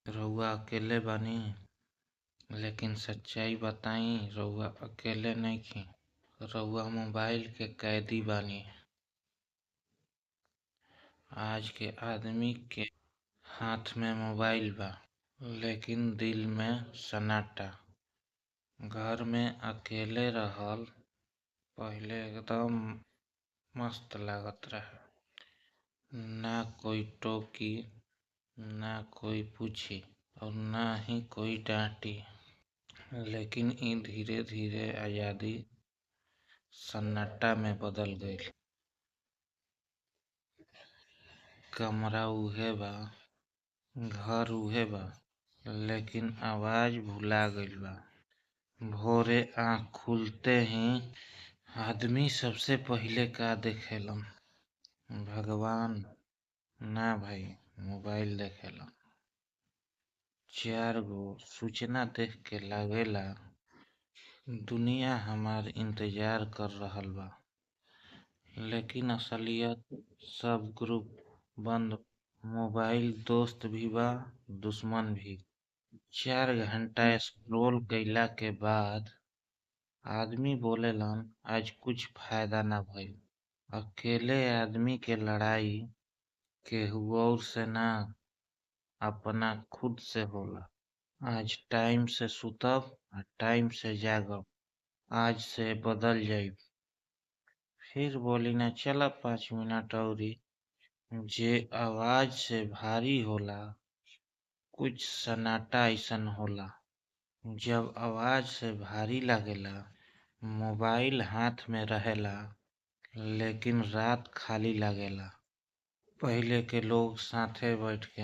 रउआ अकेले बानी, लेकिन सच्चाई बताई, रउआ अकेले नइखी। रउआ मोबाइल के कैदी बानी। आज के आदमी के हाथ में मोबाइल बा, लेकिन दिल में सन्नाटा। घर में अकेले रहल पहिले एकदम मस्त लागत रहे। ना कोई टोकी, ना कोई पूछी और ना ही कोई डांटी। लेकिन ई धीरे धीरे आज़ादी सन्नाटा में बदल गईल। कमरा उहे बा, घर उहे बा, लेकिन आवाज़ भुला गईल बा। भोरे आँख खुलते ही आदमी सबसे पहिले का देखेलन? भगवान ना भाई, मोबाइल देखेलन। चार गो सूचना देख के लागेला दुनिया हमार इंतजार कर रहल बा। लेकिन असलियत, सब ग्रुप बंद, मोबाइल दोस्त भी बा, दुश्मन भी। 4 घंटा स्क्रॉल कईला के बाद आदमी बोलेलन, आज कुछ फायदा ना भइल। अकेले आदमी के लड़ाई केहू और से ना, अपना खुद से होला। आज टाइम से सुतब आ टाइम से जागब, आज से बदल जाइब। फिर बोली ना, चला 5 मिनट औरी। जे आवाज से भारी होला, कुछ सन्नाटा ऐसन होला जब आवाज से भारी लागेला। मोबाइल हाथ में रहेला, लेकिन रात खाली लागेला। पहिले के लोग साथे बैठ के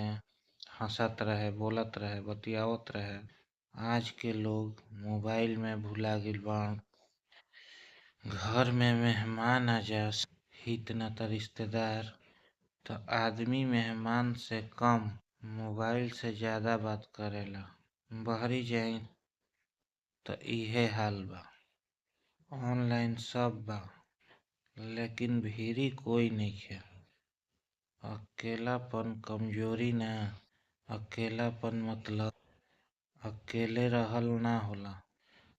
हंसत रहे, बोलत रहे, बतियावत रहे। आज के लोग मोबाइल में भुला गईल बाड़। घर में मेहमान आ जास, हित नाता रिश्तेदार, त आदमी मेहमान से कम, मोबाइल से ज्यादा बात करेला। बहरी जाई त इहे हाल बा। ऑनलाइन सब बा, लेकिन भीरी कोई नइखे। अकेलापन कमजोरी ना, अकेलापन मतलब अकेले रहल ना होला।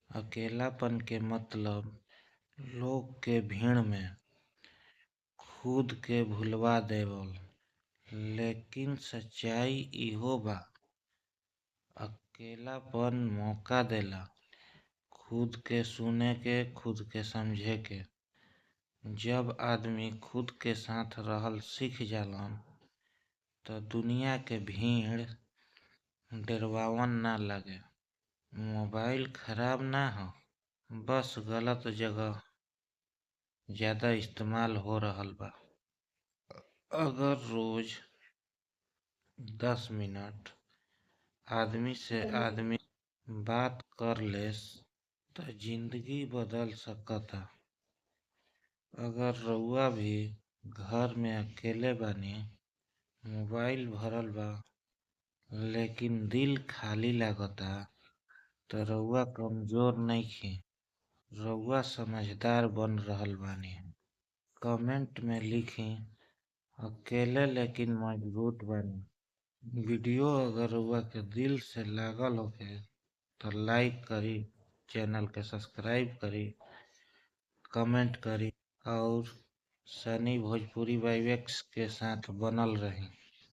अकेलापन के मतलब लोग के भीड़ में खुद के भुलवा देवल। लेकिन सच्चाई इहो बा, अकेलापन मौका देला खुद के सुने के, खुद के समझे के। जब आदमी खुद के साथ रहल सीख जालन, त दुनिया के भीड़ डरावन ना लागे। मोबाइल खराब ना ह, बस गलत जगह ज्यादा इस्तेमाल हो रहल बा। अगर रोज 10 मिनट आदमी से आदमी बात कर लेस, त जिंदगी बदल सकता। अगर रउआ भी घर में अकेले बानी, मोबाइल भरल बा, लेकिन दिल खाली लागता, त रउआ कमजोर नइखी, रउआ समझदार बन रहल बानी। कमेंट में लिखी, अकेले लेकिन मजबूत बानी। वीडियो अगर रउआ के दिल से लागल होखे, त लाइक करी, चैनल के सब्सक्राइब करी, कमेंट करी और सनी भोजपुरी वाइब्स के साथ बनल रही।